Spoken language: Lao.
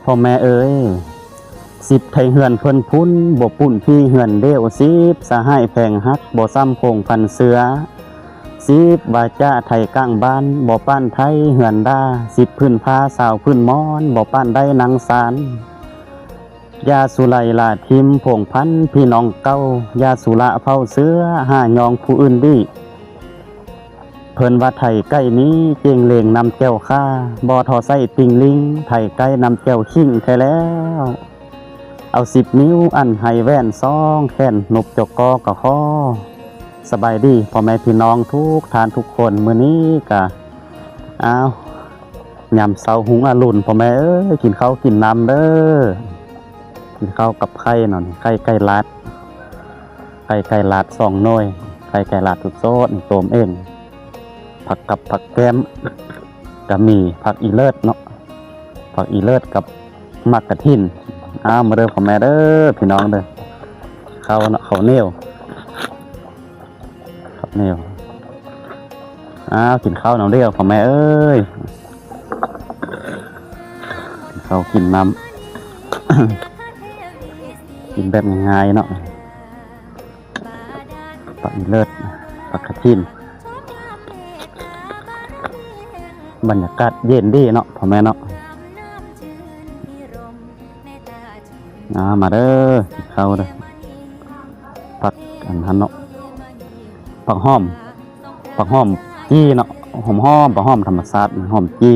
ພໍ່ແມ່ເອີຍ ສິບໄຖເຮືອນເພິ່ນພຸ້ນ ບໍ່ປຸ້ນພີເຮືອນເດວ ສິບສະຫາຍແພງຮັກ ບໍ່ຊ້ຳໂພງພັນເສືອ ສິບວາຈາໄຖກາງບ້ານ ບໍ່ປານໄຖເຮືອນດາ ສິບພື້ນຜ້າຊາວພື້ນມອນ ບໍ່ປານໄດ້ນັ່ງຊານ ຢ່າສຸໄລລາຖິ້ມພວງພັນພີ່ນ້ອງເກົ່າ ຢ່າສຸລະເຝົ້າເສືອ ຫາຍອງຜູ້ອື່ນດີ. ເພິ່ນວ່າໄຖໄກ່ນີ້ ເຈັງເລງນຳແຈ່ວຂ້າ ບໍ່ທໍໃສ່ຕິ່ງລິງ ໄຖໄກ່ນຳແຈ່ວຂີງແທ້ແລ້ວ ເອົາສິບນິ້ວອັນໄຮແຫວນສອງແຂນ ນົບຈົກກໍກະຂໍ. ສະບາຍດີພໍ່ແມ່ພີ່ນ້ອງທຸກທ່ານທຸກຄົນ ມື້ນີ້ກະ ອ້າວ ຍາມເຊົ້າຮຸ່ງອະລຸນ ພໍ່ແມ່ເອີຍ ກິນເຂົ້າກິນນ້ຳເດີ້ ກິນເຂົ້າກັບໄຂ່ເນາະ ໄຂ່ໄກ່ລາດ ໄຂ່ໄກ່ລາດສອງໜ່ວຍ ໄຂ່ໄກ່ລາດສົດໆ ນີ້ຕົ້ມເອງ ຜັກກັບຜັກແກ້ມ ກະມີຜັກອີເລີດເນາະ ຜັກອີເລີດກັບໝາກກະຖິນ. ອ້າວ ມາເດີ້ພໍ່ແມ່ເດີ້ ພີ່ນ້ອງເດີ້ ເຂົ້າເນາະ ເຂົ້າໜຽວ ເຂົ້າໜຽວ. ອ້າວ ກິນເຂົ້ານຳເດີ້ພໍ່ແມ່ເອີຍ ກິນເຂົ້າກິນນ້ຳ ກິນແບບງ່າຍໆເນາະ. ຜັກອີເລີດ ຜັກກະຖິນ ບັນຍາກາດເຢັນດີເນາະ ພໍ່ແມ່ເນາະ. ອາ ມາເດີ້ ກິນເຂົ້າເດີ້. ຜັກອັນນັ້ນເນາະ ຜັກຫອມ ຜັກຫອມຈີ່ເນາະ ຫອມໆ ຜັກຫອມທຳມະຊາດ ຫອມຈີ່.